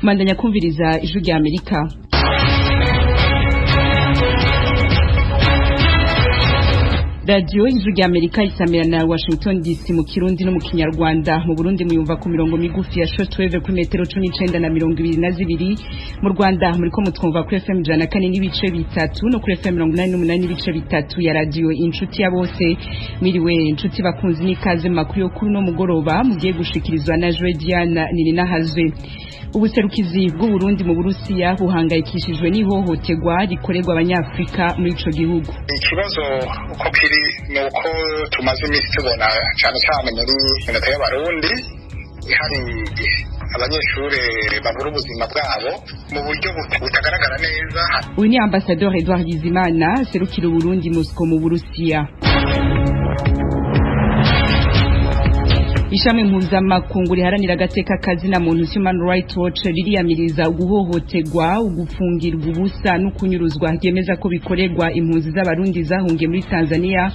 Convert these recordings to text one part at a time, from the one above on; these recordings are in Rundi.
Mandanya kumviriza Ijwi rya Amerika. Radiyo Ijwi rya Amerika isamira na Washington DC mu Kirundi no mu Kinyarwanda. Mu Burundi muyumva ku mirongo migufi ya shortwave kuri metero 19 na 22. Mu Rwanda muriko mutwumva kuri FM 104.3 no kuri FM 88.3 ya Radio Inshuti ya Bose. Miriwe inshuti bakunzi, n'ikaze makuru yo kuri no mugoroba mugiye gushikirizwa na Joe Diana Nininahazwe. Ubuserukizi bw'Uburundi mu Burusiya buhangayikishijwe n'ihohoterwa rikorerwa Abanyafrika muri ico gihugu. Ikibazo uko kiri ni uko tumaze iminsi tubona cyane cyane muri minota y'Abarundi hari abanyeshuri babura ubuzima bwabo mu buryo butagaragara neza. Uyu ni Ambassadeur Edouard Bizimana aserukira Uburundi Moscow mu Burusiya. Ishami mpuzamakungu riharanira agateka kazina muntu Human Rights Watch ririyamiriza uguhohoterwa, ugufungirwa ubusa no kunyuruzwa ryemeza ko bikorerwa impunzi z'Abarundi zahungiye muri Tanzania.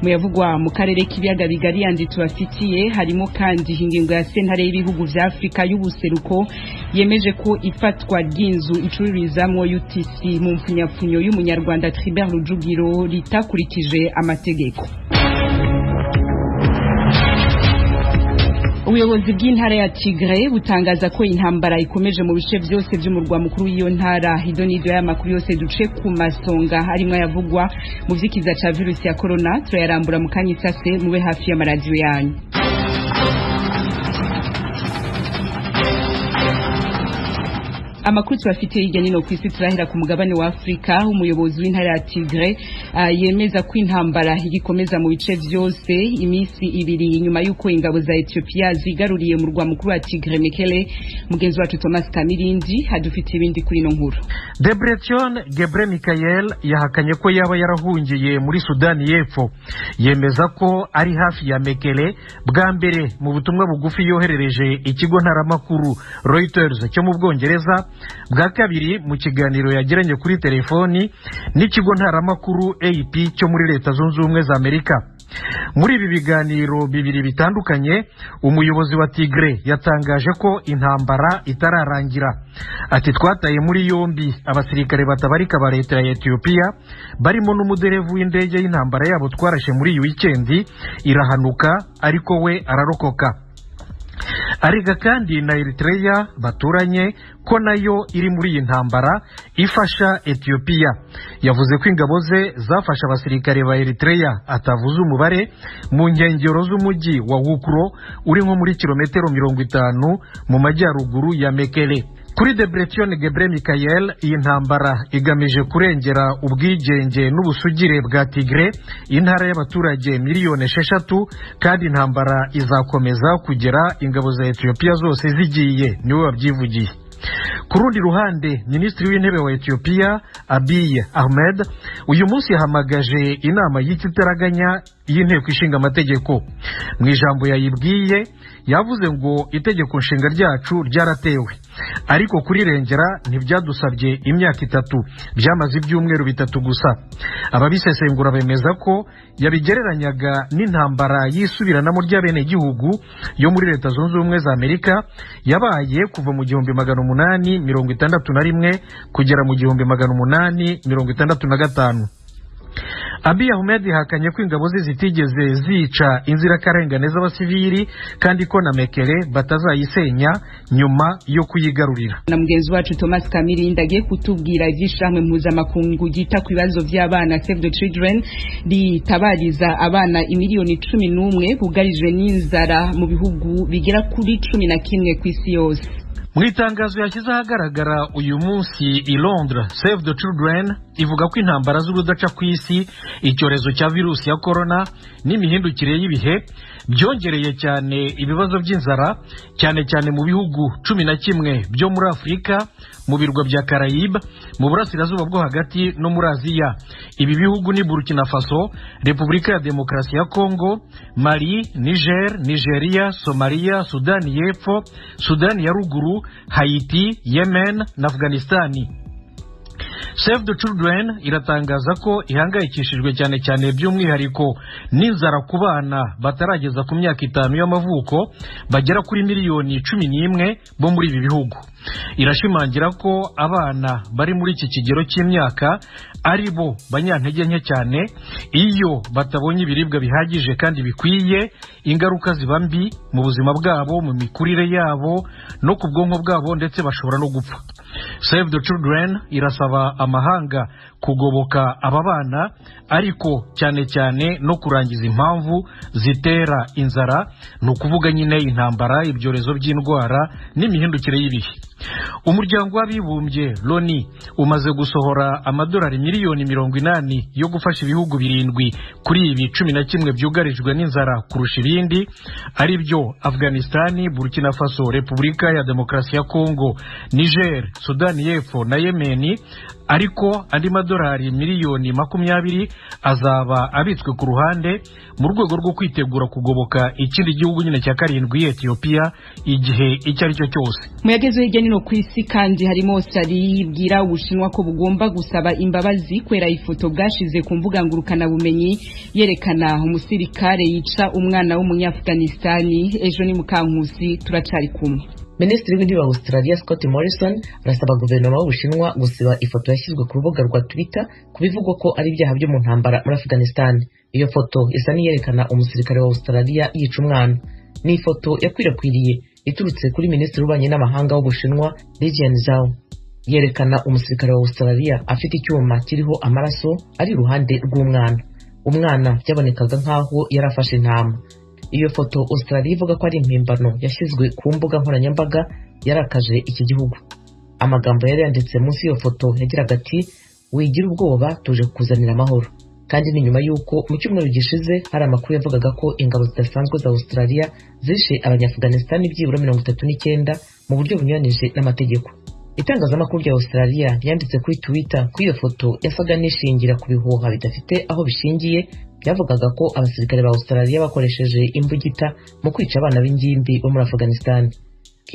Muyavugwa mu karere k'ibiyaga bigari yandi tubafitiye harimo kandi ingingo ya sentare y'ibihugu vya Afrika y'ubuseruko yemeje ko ifatwa ry'inzu icururizamwo UTC mu mpfunyapfunyo y'umunyarwanda Tribert Rujugiro ritakurikije amategeko. Ubuyobozi bw'intara ya Tigray butangaza ko intambara ikomeje mu bice vyose vy'umurwa mukuru w'iyo ntara. Idonido y'amakuru yose duce ku masonga harimwo ayavugwa mu vyikiza ca virusi ya corona turayarambura mu kanya isase, mube hafi y'amaradiyo yanyu. Amakuru tubafitiye hirya nino kw'isi turahera ku mugabane wa Afrika. Umuyobozi w'intara ya Tigray yemeza ko intambara igikomeza mu bice vyose iminsi ibiri inyuma y'uko ingabo za Ethiopia zigaruriye murwa mukuru wa Tigray Mekele. Mugenzi wacu Thomas Kamirindi hadufitiye ibindi kuri ino nkuru. Debretsion Gebre Michael yahakanye ko yaba yarahungiye muri Sudani y'Epfo, yemeza ko ari hafi ya Mekele. Bwa mbere mu butumwa bugufi yoherereje ikigo ntaramakuru Reuters cyo mu Bwongereza, bwa kabiri mu kiganiro yagiranye kuri telefoni n'ikigo ntaramakuru AP cyo muri Leta Zunze Ubumwe za Amerika. Muri ibi biganiro bibiri bitandukanye, umuyobozi wa Tigre yatangaje ko intambara itararangira. Ati: "Twataye muri yombi abasirikare batabarika ba leta ya Ethiopia, barimo n'umuderevu w'indege y'intambara yabo twarashe muri iyi wikendi irahanuka, ariko we ararokoka." Arega kandi na Eritrea baturanye ko nayo iri muri iyi ntambara ifasha Ethiopia. Yavuze ko ingabo ze zafashe abasirikare ba Eritrea, atavuze umubare, mu nkengero z'umujyi wa Wukro uri nko muri kilometero 50 mu majyaruguru ya Mekele. Kuri Debretsion Gebre Michael, iyi ntambara igamije kurengera ubwigenge n'ubusugire bwa Tigre, intara y'abaturage miliyoni 6, kandi intambara izakomeza kugera ingabo za Ethiopia zose zigiye, niwe wabyivugiye. Ku rundi ruhande, Minisitiri w'Intebe wa Ethiopia Abiy Ahmed uyu munsi yahamagaje inama y'ikitaraganya y'inteko ishinga amategeko. Mu ijambo yayibwiye yavuze ngo: "Itegeko nshinga ryacu ryaratewe, ariko kurirengera ntibyadusabye imyaka 3, byamaze ibyumweru 3 gusa." Ababisesengura bemeza ko yabigereranyaga n'intambara y'isubiranamo ry'abenegihugu yo muri Leta Zunze Ubumwe za Amerika yabaye kuva mu 1861 kugera mu 1865. Abiy Ahmed yahakanye ko ingabo ze zitigeze zica inzirakarengane z'abasivili, kandi ko na Mekele batazayisenya nyuma yo kuyigarurira. Na mugenzi wacu Thomas Kamirindi agiye kutubwira ivy'ishirahamwe mpuzamakungu ryita ku bibazo vy'abana Save the Children ritabariza abana imiliyoni 11 bugarijwe n'inzara mu bihugu bigera kuri 11 kw'isi yose. Mu itangazo yashyize ahagaragara uyu munsi i Londres, Save the Children ivuga ko intambara z'urudaca ku isi, icyorezo cya virusi ya corona n'imihindukire y'ibihe byongereye cyane ibibazo by'inzara, cyane cyane mu bihugu 11 byo muri Afurika, mu birwa bya Karayibe, mu Burasirazuba bwo Hagati no muri Aziya. Ibi bihugu ni Burkina Faso, Repubulika ya Demokarasi ya Kongo, Mali, Niger, Nigeria, Somalia, Sudani y'Epfo, Sudani ya Ruguru, Haiti, Yemen na Afghanistani. Save the Children iratangaza ko ihangayikishijwe cyane cyane by'umwihariko n'inzara ku bana batarageza ku myaka 5 y'amavuko bagera kuri miliyoni 11 bo muri ibi bihugu. Irashimangira ko abana bari muri iki kigero cy'imyaka ari bo banyantege nke cyane, iyo batabonye ibiribwa bihagije kandi bikwiye, ingaruka ziba mbi mu buzima bwabo, mu mikurire yabo no ku bwonko bwabo, ndetse bashobora no gupfa. Save the Children irasaba amahanga kugoboka aba bana, ariko cyane cyane no kurangiza impamvu zitera inzara, ni ukuvuga nyine intambara, ibyorezo by'indwara n'imihindukire y'ibihe. Umuryango w'abibumbye Loni umaze gusohora amadolari miliyoni 80 yo gufasha ibihugu 7 kuri ibi 11 byugarijwe n'inzara kurusha ibindi, ari byo Afghanistan, Burkina Faso, Repubulika ya Demokarasi ya Kongo, Niger, Sudani y'Epfo na Yemeni, ariko andi madolari miliyoni 20 azaba abitswe ku ruhande mu rwego rwo kwitegura kugoboka ikindi gihugu nyine cya 7, Ethiopia, igihe icyo ari cyo cyose. Muyagezo hirya no ku isi kandi harimo Australia ibwira Ubushinwa ko bugomba gusaba imbabazi kwera ifoto bwashize ku mbuga ngurukana bumenyi yerekana umusirikare yica umwana w'Umunyaafghanistani. Ejo ni Mukankusi, turacari kumwe. Minisitiri w'Intebe wa Australia Scott Morrison arasaba guverinoma y'Ubushinwa gusiba ifoto yashyizwe ku rubuga rwa Twitter ku bivugwa ko ari ibyaha byo mu ntambara muri Afghanistan. Iyo foto isa n'iyerekana umusirikare wa Australia yica umwana. Ni ifoto yakwirakwiriye iturutse kuri Minisitiri w'Ububanyi n'Amahanga w'Ubushinwa Li Zhao. Yerekana umusirikare wa Australia afite icyuma kiriho amaraso ari iruhande rw'umwana. Umwana byabonekaga nk'aho yari afashe intama. Iyo foto Australia ivuga ko ari impimbano yashyizwe ku mbuga nkoranyambaga yarakaje iki gihugu. Amagambo yari yanditse munsi y'iyo foto yagiraga ati: "Wigira ubwoba, tuje kukuzanira amahoro." Kandi ni nyuma y'uko mu cyumweru gishize hari amakuru yavugaga ko ingabo zidasanzwe za Australia zishe Abanyaafghanistan byibura 39 mu buryo bunyuranije n'amategeko. Itangazamakuru rya Australia ryanditse kuri Twitter ko iyo foto yasaga n'ishingira ku bihuha bidafite aho bishingiye, byavugaga ko abasirikare ba Australia bakoresheje imbugita mu kwica abana b'ingimbi bo muri Afghanistan.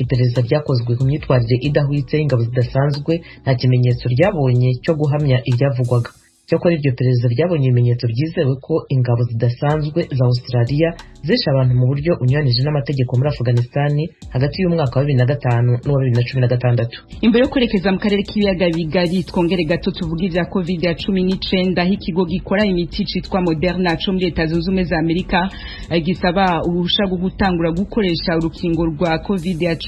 Iperereza ryakozwe ku myitwarire idahwitse y'ingabo zidasanzwe nta kimenyetso ryabonye cyo guhamya ibyavugwaga. Cyakora iryo perereza ryabonye ibimenyetso byizewe ko ingabo zidasanzwe za Australia zishe abantu mu buryo bunyuranije n'amategeko muri Afghanistan hagati y'umwaka wa 2005 n'uwa 2016. Imbere yo kwerekeza mu karere k'ibiyaga bigari, twongere gato tuvuge ibya COVID-19, aho ikigo gikora imiti citwa Moderna co muri Leta Zunze Ubumwe za Amerika gisaba uruhusha rwo gutangura gukoresha urukingo rwa COVID-19.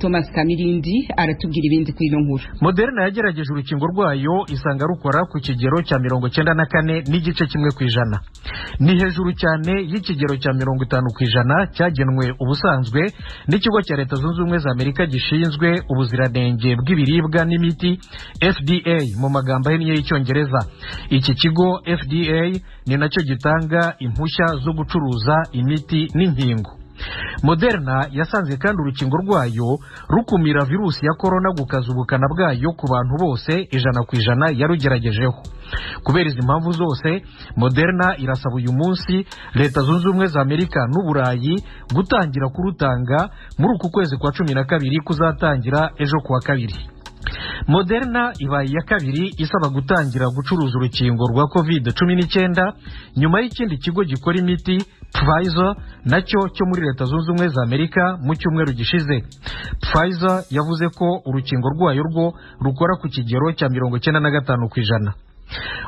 Thomas Kamirindi aratubwira ibindi kuri ino nkuru. Moderna yagerageje urukingo rwayo isanga rukora ku kigero cya 94.1%. Ni hejuru cyane y'ikigero cya 50% cyagenwe ubusanzwe n'ikigo cya Leta Zunze Ubumwe za Amerika gishinzwe ubuziranenge bw'ibiribwa n'imiti FDA mu magambo ahinnye y'Icyongereza. Iki kigo FDA ni nacyo gitanga impushya zo gucuruza imiti n'inkingo. Moderna yasanze kandi urukingo rwayo rukumira virusi ya corona gukaza ubukana bwayo ku bantu bose 100% yarugeragejeho. Kubera izi mpamvu zose, Moderna irasaba uyu munsi Leta Zunze Ubumwe za Amerika n'Uburayi gutangira kurutanga muri uku kwezi kwa 12 kuzatangira ejo kuwa 2. Moderna ibaye iya kabiri isaba gutangira gucuruza urukingo rwa COVID-19 nyuma y'ikindi kigo gikora imiti Pfizer nacyo cyo muri Leta Zunze Ubumwe za Amerika mu cyumweru gishize. Pfizer yavuze ko urukingo rwayo rwo rukora ku kigero cya 95%.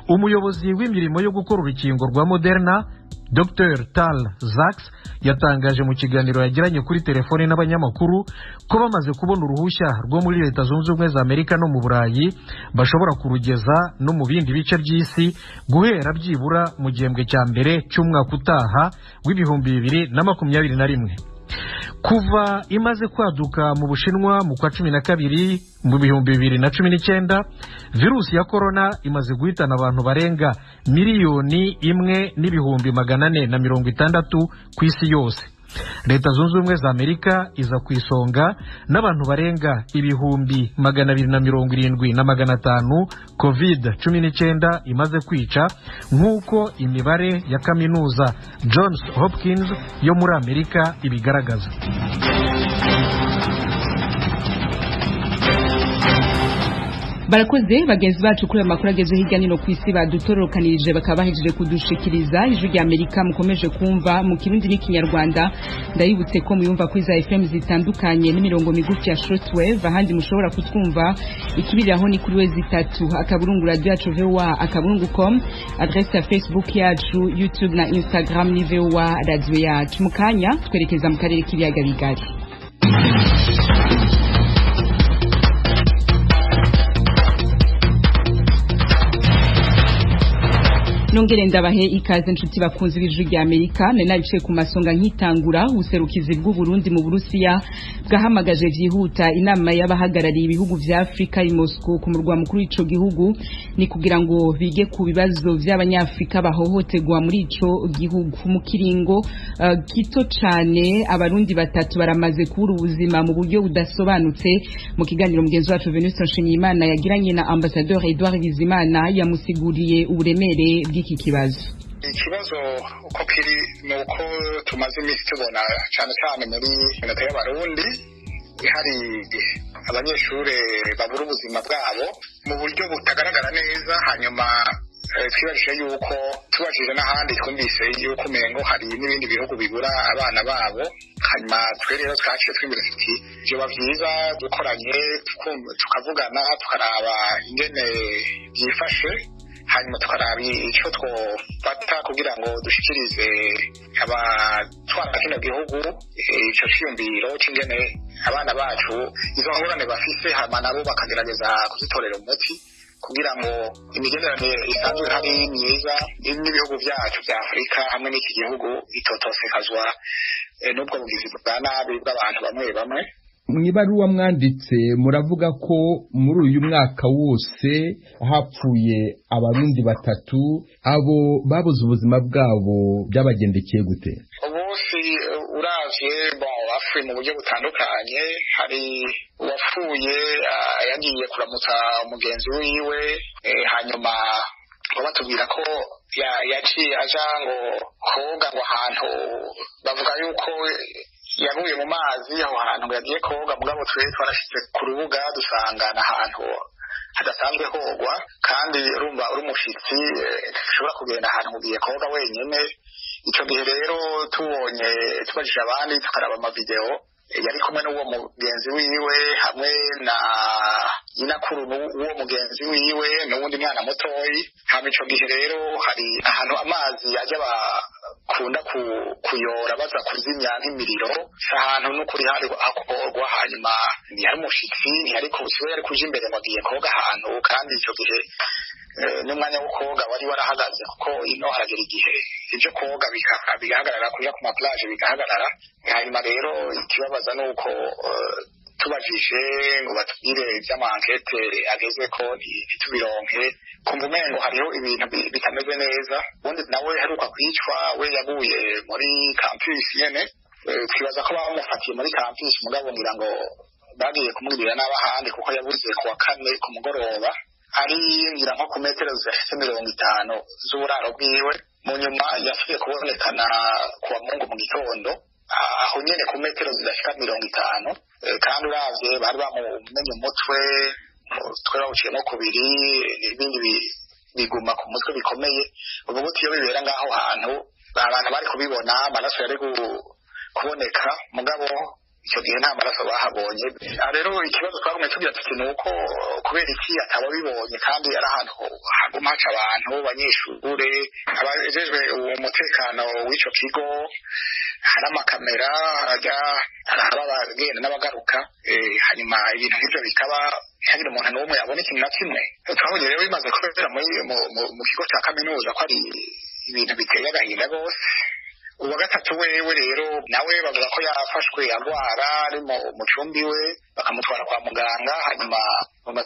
Umuyobozi w'imirimo yo gukora urukingo rwa Moderna Dr. Tal Zaks yatangaje mu kiganiro yagiranye kuri telefone n'abanyamakuru ko bamaze kubona uruhushya rwo muri Leta Zunze Ubumwe za Amerika no mu Burayi, bashobora kurugeza no mu bindi bice by'isi guhera byibura mu gihembwe cya mbere cy'umwaka utaha w'2021. Kuva imaze kwaduka mu Bushinwa mu kwa 12 mu 2019, virusi ya corona imaze guhitana abantu barenga 1,460,000 ku isi yose. Leta Zunze Ubumwe za Amerika iza ku isonga n'abantu barenga 270,500 COVID-19 imaze kwica, nk'uko imibare ya kaminuza Johns Hopkins yo muri Amerika ibigaragaza. Barakoze bagenzi bacu kuri amakuru ageze hirya nino ku isi badutorokanirije, bakaba bahejeje kudushikiriza. Ijwi rya Amerika mukomeje kumva mu Kirundi n'Ikinyarwanda. Ndabibutse ko muyumva kuri za FM zitandukanye n'imirongo migufi ya shortwave. Ahandi mushobora kutwumva ikibiriraho ni kuri www.radioyacu.voa.com. Adresse ya Facebook yacu, YouTube na Instagram ni VOA Radio Yacu. Mu kanya twerekeza mu karere k'ibiyaga bigari. Nongere ndabahe ikaze nshuti bakunzi b'Ijwi rya Amerika. Nari nabicaye ku masonga nkitangura, ubuserukizi bw'u Burundi mu Burusiya bwahamagaje vyihuta inama y'abahagarariye ibihugu vya Afrika i Moscow, ku murwa mukuru w'ico gihugu, ni kugira ngo bige ku bibazo vy'abanyafrika bahohoterwa muri ico gihugu. Mu kiringo gito cane, abarundi batatu baramaze kubura ubuzima mu buryo budasobanutse. Mu kiganiro mugenzi wacu Venuste Nshimiyimana yagiranye na Ambassadeur Edouard Bizimana, yamusiguriye uburemere bw'iki kibazo. Ikibazo uko kiri ni uko tumaze iminsi tubona, cyane cyane muri minota y'abarundi, hari abanyeshuri babura ubuzima bwabo mu buryo butagaragara neza. Hanyuma twibajije yuko, tubajije n'ahandi, twumvise yuko umengo hari n'ibindi bihugu bibura abana babo. Hanyuma twe rero twaciye twimbira tuti vyoba vyiza dukoranye, tukavugana, tukaraba ingene byifashe, hanyuma tukaraba icyo twofata kugira ngo dushikirize abatwara kino gihugu ico ciyumviro c'ingene abana bacu izo ngorane bafise, hama nabo bakagerageza kuzitorera umuti kugira ngo imigenderanire isanzwe hari myiza n'ibihugu byacu bya Afurika hamwe n'iki gihugu itotosekazwa n'ubwo bugizi bwa nabi bw'abantu bamwe bamwe. Mu ibaruwa mwanditse muravuga ko muri uyu mwaka wose hapfuye abarundi batatu. Abo babuze ubuzima bwabo byabagendekeye gute? Ubusi uravye, bon, bapfuye mu buryo butandukanye. Hari uwapfuye yagiye kuramutsa umugenzi wiwe, hanyuma batubwira ko yaciye aja ngo koga, ngo ahantu bavuga yuko yaguye mu mazi aho hantu ngo yagiye koga. Mugabo twe twarashitse ku rubuga dusanga ahantu hadasanzwe hogwa, kandi urumva uri umushitsi ushobora kugenda ahantu ugiye koga wenyine. Ico gihe rero tubonye, tubajije abandi, tukaraba amavideo, yari kumwe n'uwo mugenzi wiwe hamwe na nyinakuru w'uwo mugenzi wiwe n'uwundi mwana mutoyi. Hama ico gihe rero hari ahantu amazi ajya bakunda kuyora baza kuzimya nk'imiriro, si ahantu n'ukuri hari hakorwa. Hanyuma ntiyari umushitsi, ntiyari siwe yari kuja imbere ngo agiye koga ahantu, kandi ico gihe n'umwanya wo koga wari warahagaze, kuko ino haragera igihe ibyo koga bigahagarara, kuja ku maplaje bigahagarara. Hanyuma rero ikibabaza ni uko tubajije ngo batubwire ivy'amankete ageze ko, ntitubironke. Kumva umengo hariho ibintu bitameze neza. Ubundi nawe heruka kwicwa we yaguye muri campus nyene. Twibaza ko bamufatiye muri campus, mugabo ngira ngo bagiye kumwirira n'abahandi, kuko yabuze ku wa kane ku mugoroba, ari ngira nko ku metero zidashitse 50 z'uburaro bwiwe. Mu nyuma yasubiye kubonekana ku wa Mungu mu gitondo, aho nyene ku metero zidashika 50. Kandi uravye bari bamumenye umutwe, umutwe bawuciyemo kubiri, n'ibindi biguma ku mutwe bikomeye. Uvuga uti iyo bibera ngaho hantu abantu bari kubibona, amaraso yari kuboneka, mugabo icyo gihe nta maraso bahabonye. Rero ikibazo twagumye tugira tuti ni uko kubera iki atababibonye, kandi ari ahantu haguma haca abantu, abanyeshure, abajejwe umutekano w'ico kigo, hari amakamera ajya arahaba abagenda n'abagaruka, hanyuma ibintu nk'ivyo bikaba ntihagire umuntu n'umwe yabona ikintu na kimwe. Twabonye rero bimaze kubera mu kigo ca kaminuza ko ari ibintu biteye agahinda rwose. Uwa gatatu wewe rero nawe bavuga ko yafashwe agwara ari mu cumbi we, bakamutwara kwa muganga, hanyuma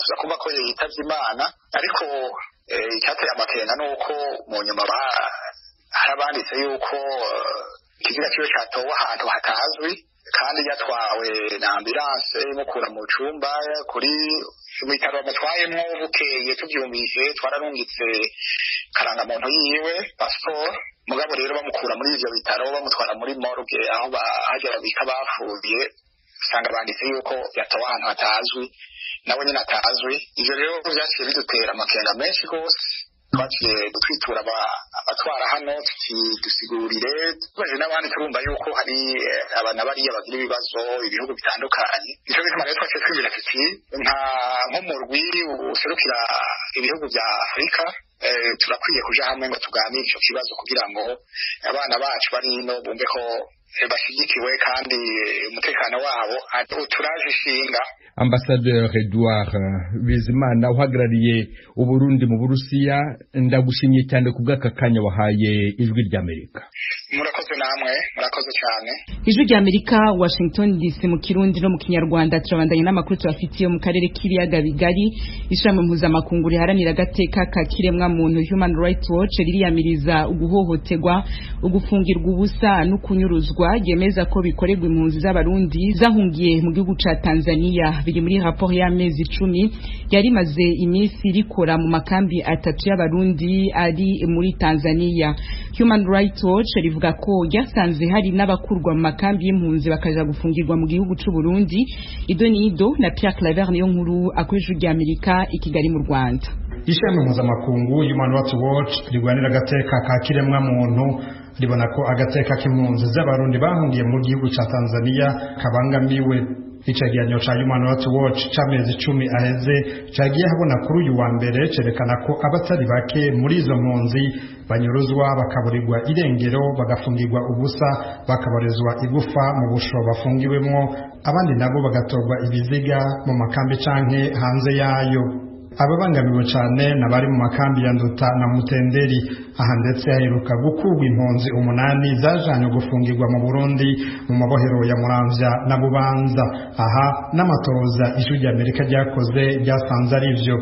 tuza kumva ko yitavye Imana. Ariko icyateye amakenga ni uko mu nyuma hari abanditse yuko ikiziga ciwe catowe ahantu hatazwi, kandi yatwawe na ambulance imukura mu cumba kuri mu bitaro bamutwayemwo. Bukeye tuvyumvise twararungitse karangamuntu yiwe, passport. Mugabo rero bamukura muri ivyo bitaro bamutwara muri morgue aho hajya babika bapfuye, Usanga banditse yuko yatowe ahantu hatazwi, nawe nyine atazwi. Ivyo rero vyaciye bidutera amakenga menshi rwose. Twaciye twitura abatwara hano tuti dusigurire, tubaje n'abandi, turumva yuko hari abana bariya bagira ibibazo ibihugu bitandukanye. Nico gituma rero twaciye twibwira tuti nka nk'umurwi userukira ibihugu vya Afurika, turakwiye kuja hamwe ngo tuganire ico kibazo kugira ngo abana bacu bari ino bumve ko bashyigikiwe kandi umutekano wabo uturaje ishinga. Ambasaderi Edouard Bizimana uhagarariye Uburundi mu Burusiya, ndagushimiye cyane ku bw'aka kanya wahaye Ijwi ry'Amerika. Murakoze namwe, murakoze cyane. Ijwi ry'Amerika, Washington DC, mu Kirundi no mu Kinyarwanda. Turabandanya n'amakuru tubafitiye mu karere k'ibiyaga bigari. Ishami mpuzamakungu riharanira agateka ka kiremwa muntu, Human Rights Watch, ririyamiriza uguhohoterwa, ugufungirwa ubusa no kunyuruzwa yemeza ko bikorerwa impunzi z'Abarundi zahungiye mu gihugu ca Tanzania. Biri muri rapport y'amezi 10 yari maze iminsi rikora mu makambi atatu y'Abarundi ari muri Tanzania. Human Rights Watch rivuga ko ryasanze hari n'abakurwa mu makambi y'impunzi bakaja gufungirwa mu gihugu c'u Burundi. Idonido na Pierre Claver niyo nkuru akoresha rya Amerika i Kigali mu Rwanda. Ishami mpuzamakungu Human Rights Watch rigwanira agateka ka kiremwa muntu ribona ko agateka k'impunzi z'Abarundi bahungiye mu gihugu ca Tanzania kabangamiwe. Icegeranyo ca Human Rights Watch c'amezi 10 aheze cagiye habona kuri uyu wa mbere cerekana ko abatari bake muri izo mpunzi banyuruzwa, bakaburirwa irengero, bagafungirwa ubusa, bakaborezwa igufa mu busho bafungiwemwo, abandi nabo bagatorwa ibiziga mu makambi canke hanze yayo. Ababangamiwe cane n'abari mu makambi ya Nduta na Mutenderi. Aha ndetse haheruka gukurwa impunzi 8 zajanywe gufungirwa mu Burundi mu mabohero ya Muramvya na Bubanza. Aha n'amatoza Ijwi ry'Amerika ryakoze ryasanze ari vyo.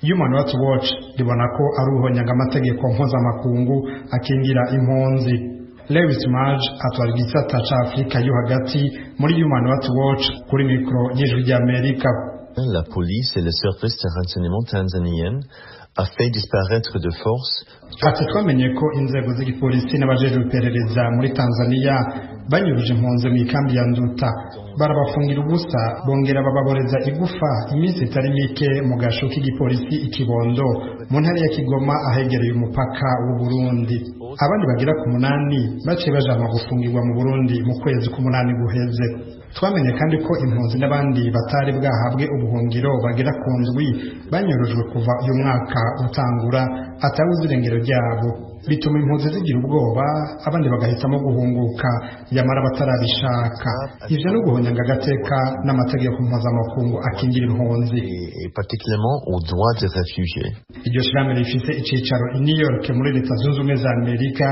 Human Rights Watch ribona ko ari ubuhonyanga amategeko mpuzamakungu akingira impunzi. Lewis Mudge atwara igisata ca Afurika yo hagati muri Human Rights Watch, kuri mikoro y'Ijwi ry'Amerika. La police et les services de renseignement tanzaniens a fait disparaître de force. Ati twamenye ko inzego z'igipolisi n'abajejwe iperereza muri Tanzania banyuruje impunzi mu ikambi ya Nduta, barabafungira ubusa, bongera bababoreza igufa iminsi itari mike mu gasho k'igipolisi i Kibondo mu ntara ya Kigoma ahegereye umupaka w'u Burundi. Abandi bagera ku 8 baciye bajanwa gufungirwa mu Burundi mu kwezi k'umunani guheze. Twamenye kandi ko impunzi n'abandi batari bwahabwe ubuhungiro bagera ku 7 banyurujwe kuva uyu mwaka utangura, atawuzi irengero ryabo. Bituma impunzi zigira ubwoba, abandi bagahitamo guhunguka yamara batarabishaka. Ivyo no guhonyanga agateka n'amategeko mpuzamakungu akingira impunzi. Et particulièrement aux droits des réfugiés. Iryo shirahamwe rifise icicaro i New York muri Leta Zunze Ubumwe za Amerika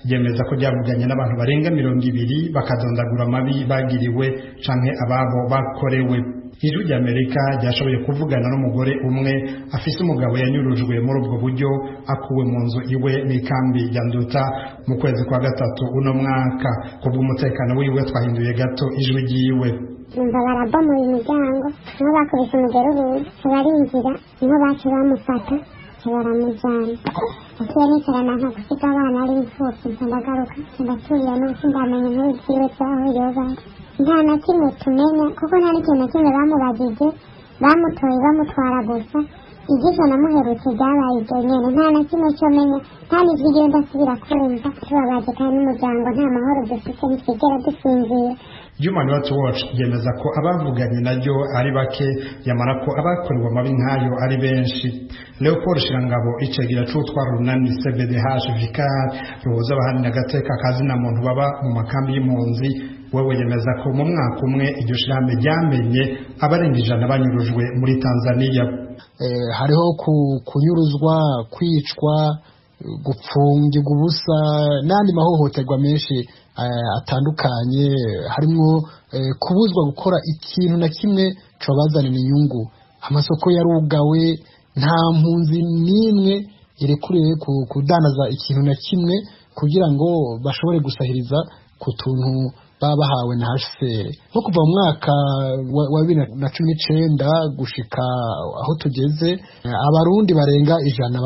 ryemeza ko ryavuganye n'abantu barenga 20, bakadondagura amabi bagiriwe canke ababo bakorewe. Ijwi ry'Amerika ryashoboye kuvugana n'umugore umwe afise umugabo yanyurujwe muri ubwo buryo, akuwe mu nzu iwe mw'ikambi ya Nduta mu kwezi kwa gatatu uno mwaka. Kubw'umutekano wiwe twahinduye gato ijwi ryiwe. Numva barabomoye imiryango, niho bakubise umugero urugi barinjira, niho baca bamufata baramujyana. Yaciye nicarana nka gusiga abana ari imfubyi, nca ndagaruka, nca ndasubira, n'ubu sindamenya inkuru ziwe z'aho yoba ari. Nta na kimwe tumenya kuko nta n'ikintu na kimwe bamubajije, bamutoye bamutwara gusa. Iby'ejo namuherutse byabaye ibyo nyene, nta na kimwe cyo menya, nta n'ijwi ryiwe ndasubira kumva. Tubabaje kandi n'umuryango nta mahoro dufite, ntitwigera dusinzira. Human Rights Watch yemeza ko abavuganye naryo ari bake, yamara ko abakorewe amabi nk'ayo ari benshi. Leopold Shirangabo, icegera c'utwara urunani CBDH Vicar ruhuza abaharanira agateka kazina muntu baba mu makambi y'impunzi, wewe yemeza ko mu mwaka umwe iryo shirahamwe ryamenye abarenga 100 banyurujwe muri Tanzania. Hariho kunyuruzwa, kwicwa, gupfungirwa ubusa n'andi mahohoterwa menshi atandukanye, harimwo kubuzwa gukora ikintu na kimwe cobazanira inyungu. Amasoko yarugawe, nta mpunzi n'imwe irekuriwe kudandaza ikintu na kimwe kugira ngo bashobore gusahiriza ku tuntu baba bahawe na HCR. Nko kuva mu mwaka wa 2019 gushika aho tugeze, Abarundi barenga 100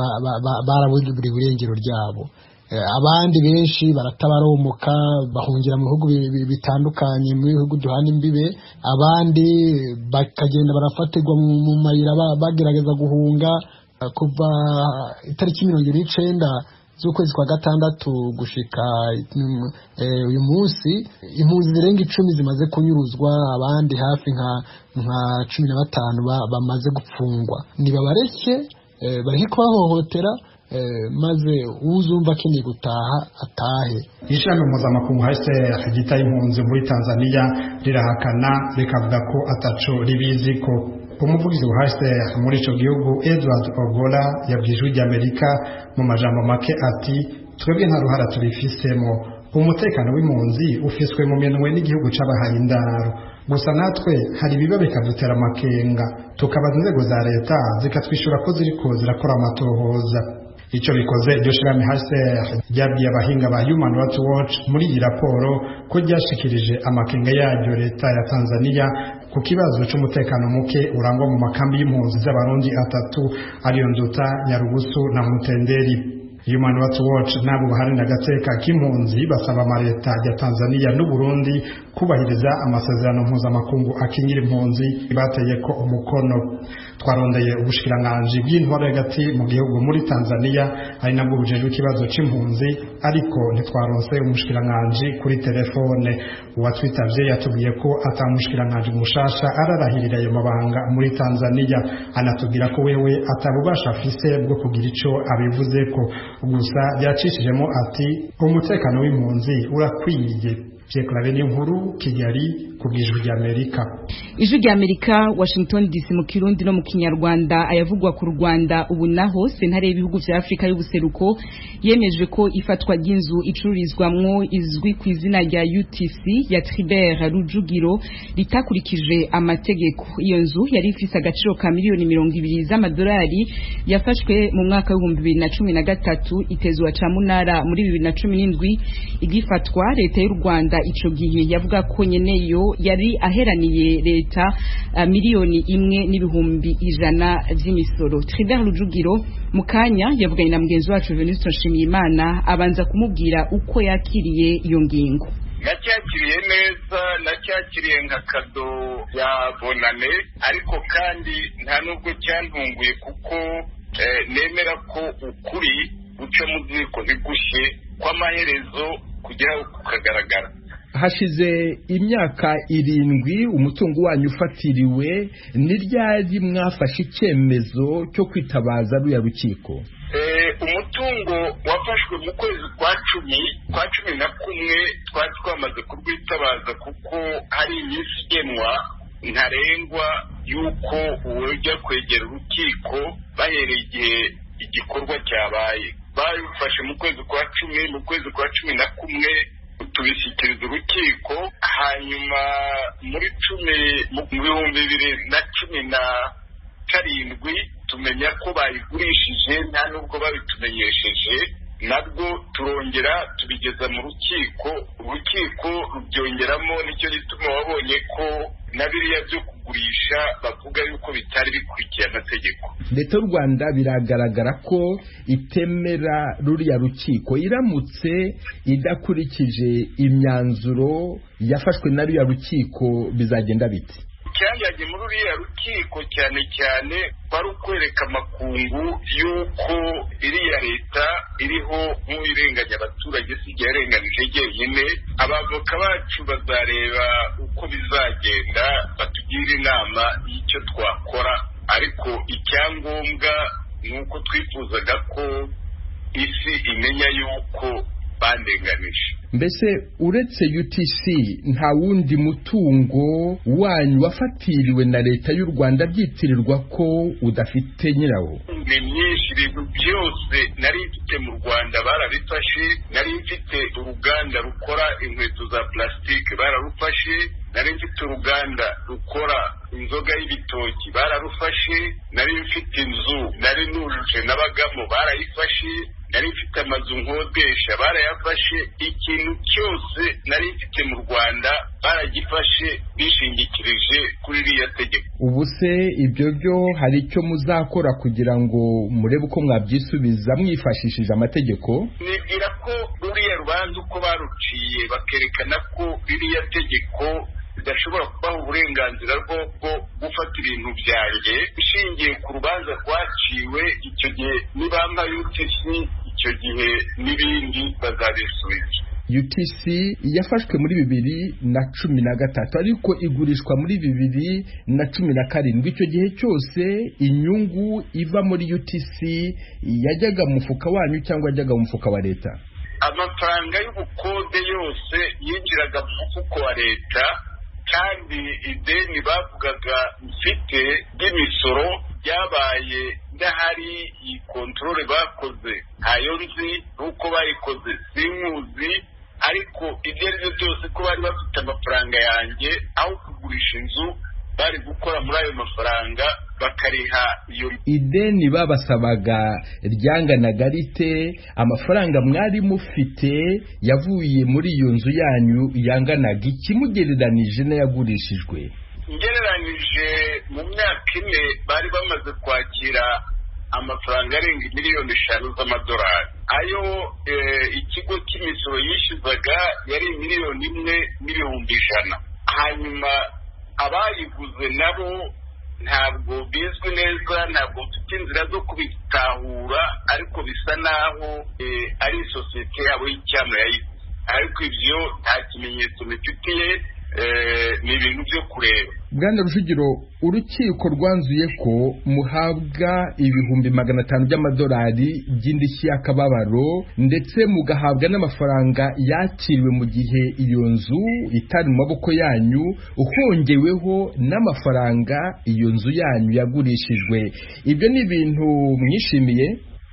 baraburiwe irengero ryabo. Abandi benshi baratabaromoka bahungira mu bihugu bitandukanye, mu bihugu duhana imbibe, abandi bakagenda barafatirwa mu mayira bagerageza guhunga. Kuva itariki 29 z'ukwezi kwa gatandatu gushika uyu munsi, impunzi zirenga 10 zimaze kunyuruzwa, abandi hafi nka 15 bamaze gupfungwa. Nibabareke, bareke kubahohotera, maze uzumva akeneye gutaha atahe. Ishami mpuzamakungu HCR ryita impunzi muri Tanzania rirahakana, rikavuga ko ataco ribizi ko. Umuvugizi wa HCR muri ico gihugu, Edward Ogola, yabwiye Ijwi ry'Amerika mu majambo make ati: "Twebwe nta ruhara tubifisemo, umutekano w'impunzi ufiswe mu minwe n'igihugu c'abahaye indaro. Gusa natwe hari ibiba bikadutera amakenga, tukabaza inzego za leta zikatwishura ko ziriko zirakora amatohoza." Icyo bikoze, iryo shirahamwe HCR ryabwiye abahinga ba Human Rights Watch muri iyi raporo ko ryashikirije amakenga yaryo leta ya Tanzania ku kibazo c'umutekano muke urangwa mu makambi y'impunzi z'Abarundi atatu, ariyo Nduta, Nyarugusu na Mutenderi. Human Rights Watch nabo baharanira agateka k'impunzi basaba amaleta ya Tanzania n'u Burundi kubahiriza amasezerano mpuzamakungu akingira impunzi bateye ko umukono. Twarondeye ubushikiranganji bw'intwaro hagati mu gihugu muri Tanzania, ari nabwo bujejwe ikibazo c'impunzi, ariko ntitwaronse umushikiranganji kuri telefone. Uwatwitavye yatubwiye ko ata mushikiranganji mushasha ararahirira ayo mabanga muri Tanzania, anatubwira ko wewe atabubasha afise bwo kugira ico abivuzeko. Gusa yacishijemo ati: "Umutekano w'impunzi urakwiye." Pierre Niyonkuru, Kigali, ku bw'Ijwi ry'Amerika. Ijwi ry'Amerika, Washington DC, mu Kirundi no mu Kinyarwanda. Ayavugwa ku Rwanda ubu naho, sentare y'ibihugu vya Afrika y'ubuseruko yemeje ko ifatwa ry'inzu icururizwamwo izwi ku izina rya UTC ya Tribert Rujugiro ritakurikije amategeko. Iyo nzu yari ifise agaciro ka miliyoni 20 z'amadolari, yafashwe mu mwaka w'2013, itezwa camunara muri 2017. Igifatwa, leta y'u Rwanda ico gihe yavuga ko nyeneyo yari aheraniye leta 1,100,000 vy'imisoro. Tribert Rujugiro mu kanya yavuganye na mugenzi wacu Venuste Nshimiyimana, abanza kumubwira uko yakiriye iyo ngingo. Nacyakiriye neza, nacyakiriye nka cadeau ya bonane, ariko kandi nta nubwo cyantunguye, kuko nemera ko ukuri guca mu ziko ntigushye, kw'amaherezo kugera kukagaragara. Hashize imyaka 7 umutungo wanyu ufatiriwe. Ni ryari mwafashe icyemezo cyo kwitabaza ruya rukiko? Umutungo wafashwe mu kwezi kwa 10, kwa 11 twari twamaze kurwitabaza, kuko hari iminsi igenwa ntarengwa y'uko ujya kwegera urukiko bahereye igihe igikorwa cyabaye. Babifashe mu kwezi kwa 10, mu kwezi kwa 11 tubishyikiriza urukiko, hanyuma muri 10 mu 2017 tumenya ko bayigurishije, nta nubwo babitumenyesheje. Nabwo turongera tubigeza mu rukiko, urukiko rubyongeramo. Nicyo gituma wabonye ko na biriya byo kugurisha bavuga yuko bitari bikurikiye amategeko. Leta y'u Rwanda biragaragara ko itemera ruriya rukiko. Iramutse idakurikije imyanzuro yafashwe na ruriya rukiko, bizagenda bite? Icyajyanye muri ruriya rukiko cyane cyane kwari ukwereka amakungu y'uko iriya leta iriho nk'irenganya abaturage, si igihe yarenganije jyenyine. Abavoka bacu bazareba uko bizagenda, batugire inama y'icyo twakora, ariko icyangombwa ni uko twifuzaga ko isi imenya y'uko bandenganije. Mbese uretse UTC, nta wundi mutungo wanyu wafatiriwe na leta y'u Rwanda byitirirwa ko udafite nyirawo? Ni myinshi. Ibintu byose nari mfite mu Rwanda barabifashe. Nari mfite uruganda rukora inkweto za plastique, bararufashe. Nari mfite uruganda rukora inzoga y'ibitoki, bararufashe. Nari mfite inzu nari nujuje nabagamo, barayifashe. Nari mfite amazu nkodesha, barayafashe. Ikintu cyose nari mfite mu Rwanda baragifashe, bishingikirije kuri iriya tegeko. Ubu se ibyo byo hari icyo muzakora kugira ngo murebe uko mwabyisubiza mwifashishije amategeko? Nibwira ko ruriya rubanza uko baruciye, bakerekana ko ririya tegeko ridashobora kubaha uburenganzira bwo gufata ibintu byanjye, ishingiye ku rubanza rwaciwe icyo gihe, nibampa UTC icyo gihe n'ibindi bazabisubiza. UTC yafashwe muri 2013, ariko igurishwa muri 2017. Icyo gihe cyose inyungu iva muri UTC yajyaga mu mufuka wanyu cyangwa yajyaga mu mufuka wa leta? Amafaranga y'ubukode yose yinjiraga mu mufuko wa leta, kandi ideni bavugaga mfite ry'imisoro ryabaye ndahari. Iyi contrôle bakoze ntayo nzi, n'uko bayikoze sinkuzi, ariko ibyo ari byo byose ko bari bafite amafaranga yanjye, aho kugurisha inzu bari gukora muri ayo mafaranga bakariha iyo. Ideni babasabaga ryanganaga rite? Amafaranga mwari mufite yavuye muri iyo nzu yanyu yanganaga iki mugereranije n'ayagurishijwe? Ngereranije mu myaka 4 bari bamaze kwakira amafaranga arenga miliyoni 5 z'amadolari. Ayo ikigo cy'imisoro yishyuzaga yari 1,100,000. Hanyuma abayiguze nabo ntabwo bizwi neza, ntabwo mfite inzira zo kubitahura, ariko bisa naho ari isosiyete yabo y'icyama yayiguze, ariko ibyo nta kimenyetso bifitiye, ni ibintu byo kureba. Bwana Rujugiro, urukiko rwanzuye ko muhabwa 500,000 by'amadolari by'indishyi y'akababaro, ndetse mugahabwa n'amafaranga yakiriwe mu gihe iyo nzu itari mu maboko yanyu, uhongeweho n'amafaranga iyo nzu yanyu yagurishijwe. Ibyo ni ibintu mwishimiye?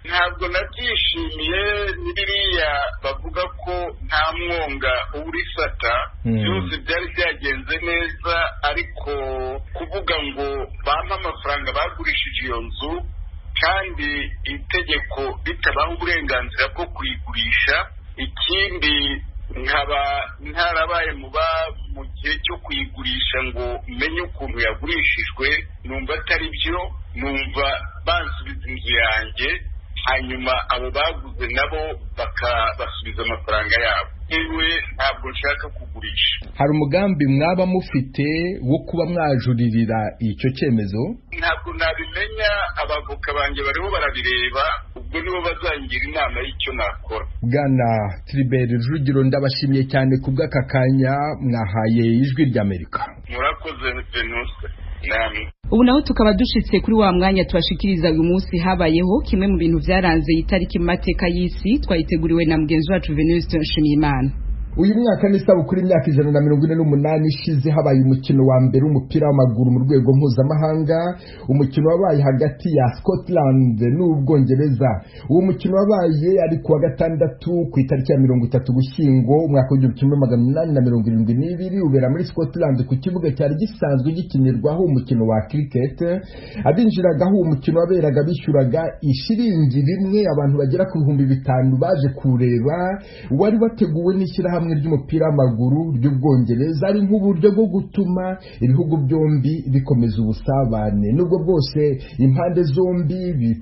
Ntabwo nabyishimiye. Ni biriya bavuga ko nta mwonga urisata. Byose byari byagenze neza, ariko kuvuga ngo bampe amafaranga bagurishije iyo nzu kandi itegeko ritabaha uburenganzira bwo kuyigurisha, ikindi nkaba ntarabaye muba mu gihe cyo kuyigurisha ngo menye ukuntu yagurishijwe, numva atari byo. Numva bansubiza inzu yanjye, hanyuma abo baguze nabo bakabasubiza amafaranga yabo. Yewe, ntabwo nshaka kugurisha. Hari umugambi mwaba mufite wo kuba mwajuririra icyo cyemezo? Ntabwo nabimenya. Abavoka banjye bariho barabireba, ubwo nibo bazangira inama y'icyo nakora. Bwana Tribert Rujugiro, ndabashimiye cyane ku bw'aka kanya mwahaye Ijwi ry'Amerika. Murakoze, Venuste, namwe. Ubu naho tukaba dushitse kuri wa mwanya tubashikiriza uyu munsi habayeho kimwe mu bintu byaranze itariki mu mateka y'isi. Twayiteguriwe na mugenzi wacu Venuste Nshimiyimana. Uyu mwaka ni isabukuru imyaka 148 ishize habaye umukino wa mbere w'umupira w'amaguru mu rwego mpuzamahanga, umukino wabaye hagati ya Scotland n'Ubwongereza. Uwo mukino wabaye ari kuwa gatandatu ku itariki ya 30 Gushyingo umwaka w'1872, ubera muri Scotland ku kibuga cyari gisanzwe gikinirwaho umukino wa cricket. Abinjiragaho uwo mukino waberaga bishyuraga ishiringi rimwe. Abantu bagera ku 5000 baje kureba. Wari wateguwe n'ishyirahamwe ry'umupira w'amaguru ry'Ubwongereza, ari nk'uburyo bwo gutuma ibihugu byombi bikomeza ubusabane, nubwo bwose impande zombi.